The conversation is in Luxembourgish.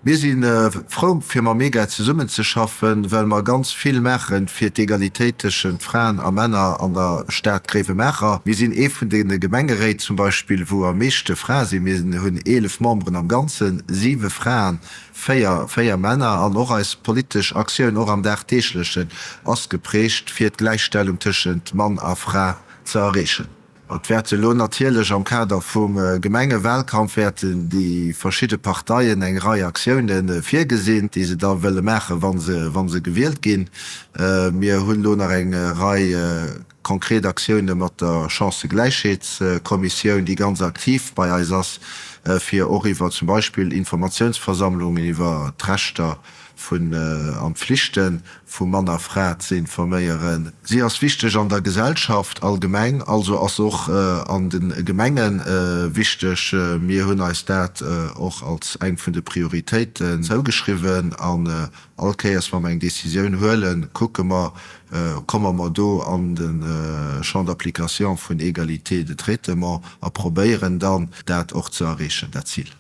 Mir si frou fir mam MEGA zesummenzeschaffen, well mer ganz vill maache fir d'Egalitéit tëschent Fraen a Männer an der Stad Gréiwemaacher. Mir sinn ee vun de Gemengeréit zum Beispill, wou am meeschte Frae sinn. Mir hunn 11 Memberen am Ganzen, 7 Fraen, 4, 4 Männer. An och eis politesch Aktioun, och am Dagdeeglechen, ass geprägt fir d'Gläichstellung tëschent Mann a Fra ze erreechen. Et wäerte elo natierlech am Kader vum Gemengewahlkampf wäerten déi verschidde Parteien eng Rei Aktioune virgesinn, déi se da wëlle maachen, wa se, wa se gewielt ginn. Mir hunn elo nach eng Rei konkret Aktioune mat der Chancëgläichheetskommissioun, déi ganz aktiv bei eis ass, fir och iwwer zum Beispill Informatiounsversammlungen iwwer d'Rechter vun an d'Flichte vu Mann a Fra ze informéieren. Si ass wichteg an der Gesellschaft allgemeng, also ass se och an de Gemenge wichteg. Mir hunn eis dat och als eng vun de Prioritéiten zougeschriwwen an all Kéiers, wa mer eng Décisioun huelen, kucke mer, komme mer do an de Champ d'application vun Égalité de traitement a probéieren dann, dat och ze erreechen, dat Zil.